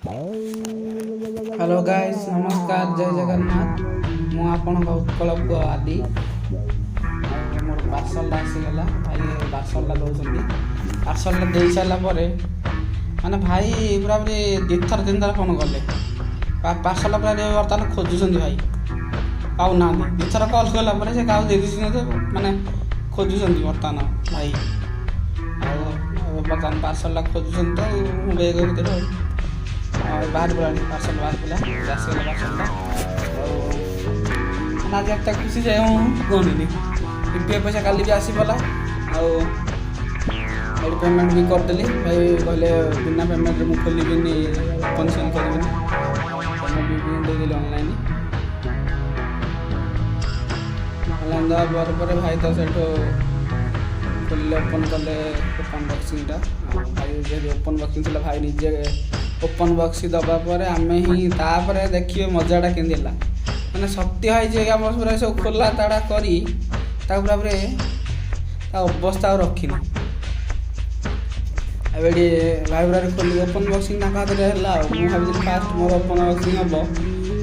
Hello guys, ନମସ୍କାର, ଜୟ ଜଗନ୍ନାଥ। ମୁଁ ଆପଣଙ୍କ ଉତ୍କଳ ପୁଅ ଆଦି। ଆଉ ମୋର ପାର୍ସଲଟା ଆସିଗଲା। ଭାଇ ପାର୍ସଲଟା ଦେଉଛନ୍ତି। ପାର୍ସଲଟା ଦେଇ ସାରିଲା ପରେ ମାନେ ଭାଇ ପୁରାପୁରି ଦୁଇଥର ତିନିଥର ଫୋନ୍ କଲେ। ପାର୍ସଲଟା ପୁରା ବର୍ତ୍ତମାନ ଖୋଜୁଛନ୍ତି, ଭାଇ ପାଉନାହାନ୍ତି। ଦୁଇଥର କଲ୍ କଲା ପରେ ସେ କାହାକୁ ଦେଇ ଦେଇଛନ୍ତି, ମାନେ ଖୋଜୁଛନ୍ତି ବର୍ତ୍ତମାନ ଭାଇ। ଆଉ ବର୍ତ୍ତମାନ ପାର୍ସଲଟା ଖୋଜୁଛନ୍ତି ତ ଆଉ ବେଗ ଭିତରେ ଆଉ ବାହାରି ପଡ଼ିଲାଣି। ପାର୍ସଲ ବାହାରି ପଡ଼ିଲା, ଆସିଗଲା ପାର୍ସଲଟା। ଆଉ ମାନେ ଆଜି ଏତେ ଖୁସି ଯେ ମୁଁ କୁହନ୍ତିନି। ପି ପି ଏଫ୍ ପଇସା କାଲି ବି ଆସିଗଲା ଆଉ ଏଠି ପେମେଣ୍ଟ ବି କରିଦେଲି। ଭାଇ କହିଲେ ବିନା ପେମେଣ୍ଟରେ ମୁଁ ଖୋଲିବିନି, ଓପନ୍ ସେଲ୍ କରିବିନି। ପେମେଣ୍ଟ ବି ଦେଇଦେଲି ଅନଲାଇନ୍। ଅନଲାଇନ୍ ଦେବା ପରେ ପରେ ଭାଇ ତ ସେଇଠୁ ଖୋଲିଲେ, ଓପନ୍ କଲେ ଓପନ୍ ବକ୍ସିଂଟା। ଭାଇ ଯେହେତୁ ଓପନ୍ ବକ୍ସିଂ ଥିଲା, ଭାଇ ନିଜେ ଓପନ୍ ବକ୍ସ ଦେବା ପରେ ଆମେ ହିଁ ତାପରେ ଦେଖିବେ ମଜାଟା କେମିତି ହେଲା। ମାନେ ସତ୍ୟ ଭାଇ ଯେ ଆମର ପୁରା ସବୁ ଖୋଲା ତାଡ଼ା କରି ତାକୁ ପୁରା ତା ଅବସ୍ଥା ଆଉ ରଖିନି। ଏବେ ଏଠି ଭାଇ ପୁରା ଖୋଲି ଓପନ୍ ବକ୍ସିଂ ତାଙ୍କ ହାତରେ ହେଲା। ଆଉ ମୁଁ ଭାବିଥିଲି ଫାଷ୍ଟ ମୋର ଓପନ୍ ବକ୍ସିଂ ହେବ,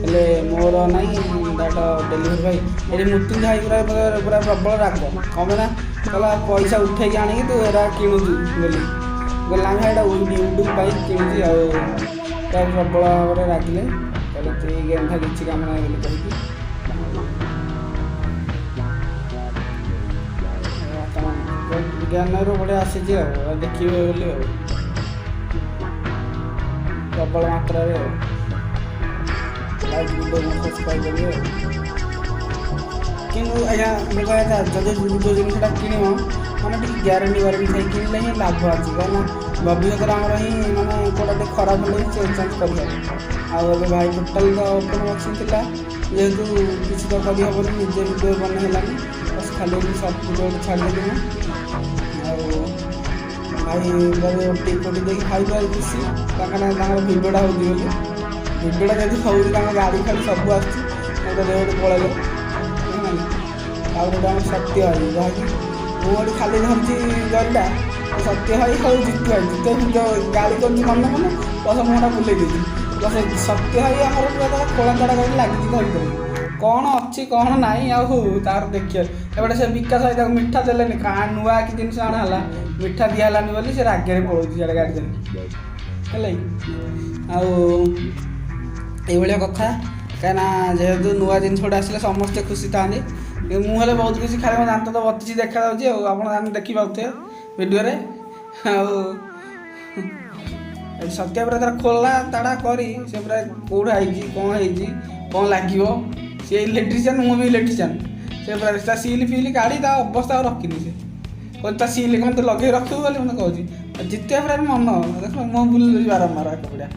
ହେଲେ ମୋର ନାହିଁ, ତାର ଡେଲିଭରି ଭାଇ। ଏଠି ମୃତ୍ୟୁଞ୍ଜୟ ଭାଇ ପୁରା ପୁରା ପ୍ରବଳ ରାଗ। କ'ଣ ପାଇଁ ନା କହିଲା, ପଇସା ଉଠେଇକି ଆଣିକି ତୁ ଏରା କିଣୁଛୁ ବୋଲି। କହିଲା, ନା ଭାଇ, ଏଇଟା ୟୁଟ୍ୟୁବ୍ ପାଇଁ କିଣୁଛି। ଆଉ ପୁରା ପ୍ରବଳ ଭାବରେ ରାଗିଲେ, କହିଲେ ତୁ ଏଇ ଗେମ୍ କିଛି କାମ ନାହିଁ ବୋଲି କହିକି। ବର୍ତ୍ତମାନ ଜ୍ଞାନରୁ ବଢ଼ିଆ ଆସିଛି ଆଉ ଦେଖିବେ ବୋଲି ଆଉ ପ୍ରବଳ ମାତ୍ରାରେ ଆଉ ଲାଇକ୍, ଭିଡ଼ିଓ, ସବସ୍କ୍ରାଇବ୍ କରିବେ। ଆଉ କିନ୍ତୁ ଆଜ୍ଞା, ମୁଁ କହିବା କଥା, ଯଦି ଯେଉଁ ଜିନିଷଟା କିଣିବ, ମାନେ ଟିକେ ଗ୍ୟାରେଣ୍ଟି ୱାରେଣ୍ଟି ଥାଇ କିଣିଲେ ହିଁ ଲାଭ ଅଛି। କାହିଁକିନା ଭବିଷ୍ୟତରେ ଆମର ହିଁ ମାନେ କେଉଁଟା ଟିକେ ଖରାପ ହେଲେ ହିଁ ଚେଞ୍ଜ ଚାଞ୍ଜ କରିହେବ। ଆଉ ଏବେ ଭାଇ ଟୋଟାଲ୍ ତ ଓପନ୍ ବକ୍ସିଂ ଥିଲା, ଯେହେତୁ କିଛି ତ କରିହେବନି, ନିଜେ ଭିଡ଼ିଓ ବନେଇ ହେଲାନି। ବସ୍ ଖାଲି ଏମିତି ସର୍ଟ ଭିଡ଼ିଓ ଗୋଟେ ଛାଡ଼ିଦେଲି ମୁଁ। ଆଉ ଭାଇ ଓଟି ଫୋଟି ଦେଇକି ଭାଇ ଭାଇ ଖୁସି ତାଙ୍କର ତାଙ୍କର ଭିଡ଼ିଓଟା ହେଉଛି ବୋଲି। ଭିଡ଼ିଓଟା ଯଦି ହେଉଛି, ତାଙ୍କ ଗାଡ଼ି ଫାଡ଼ି ସବୁ ଆସୁଛି, ତାଙ୍କ ରେଟ୍ ପଳେଇଲେ। ତାପରେ ଗୋଟେ ଆମର ସତ୍ୟ ଭାଇ, ଯାହାକି ମୁଁ ଏଠି ଖାଲି ଧରିଛି ଜରିଟା। ସତ୍ୟ ଭାଇ ହଉ, ଜିତୁ ଭାଇ, ଜିତୁ ଭାଇ ଗାଳି କରୁଛି ମନେ ମନେ, ପ୍ଲସ୍ ମୁହଁଟା ବୁଲେଇ ଦେଇଛି। ପ୍ଲସ୍ ସତ୍ୟ ଭାଇ ଆମର ପୁରା ତାର ଖୋଳା ତାଡ଼ା କରିକି ଲାଗିଛି ତା ଭିତରେ କ'ଣ ଅଛି କ'ଣ ନାହିଁ ଆଉ ତାର ଦେଖିବା। ଏପଟେ ସେ ବିକାଶ ଭାଇ, ତାକୁ ମିଠା ଦେଲେନି। କାଁ ନୂଆ କି ଜିନିଷ ଆଣା ହେଲା, ମିଠା ଦିଆ ହେଲାନି ବୋଲି ସେ ରାଗରେ ପଳଉଛି ସିଆଡ଼େ ଗାଡ଼ି ଧରିକି। ହେଲା କି? ଆଉ ଏଇଭଳିଆ କଥା, କାହିଁକିନା ଯେହେତୁ ନୂଆ ଜିନିଷ ଗୋଟେ ଆସିଲେ ସମସ୍ତେ ଖୁସି ଥାଆନ୍ତି। କିନ୍ତୁ ମୁଁ ହେଲେ ବହୁତ ଖୁସି। ଖାଲି ମୋ ଦାନ୍ତ ତ 32 ଦେଖାଯାଉଛି, ଆଉ ଆପଣ ଜାଣି ଦେଖିପାରୁଥିବେ ଭିଡ଼ିଓରେ। ଆଉ ଏଠି ସତ୍ୟ ପୁରା ତାର ଖୋଲା ତାଡ଼ା କରି ସେ ପୁରା କେଉଁଠୁ ଆଇଛି, କ'ଣ ହେଇଛି, କ'ଣ ଲାଗିବ। ସେ ଇଲେକ୍ଟ୍ରିସିଆନ୍, ମୁଁ ବି ଇଲେକ୍ଟ୍ରିସିଆନ୍। ସେ ପୁରା ତା ସିଲ୍ ଫିଲ୍ କାଢ଼ି ତା ଅବସ୍ଥା ଆଉ ରଖିନି। ସେ କହୁଛି, ତା ସିଲ୍ କ'ଣ ତୁ ଲଗେଇ ରଖିବୁ ବୋଲି ମୋତେ କହୁଛି। ଜିତିବା ପୁରା ମନ ଦେଖ, ମୁଁ ବୁଲି ବାରମ୍ବାର ଏକପଡ଼ିଆ।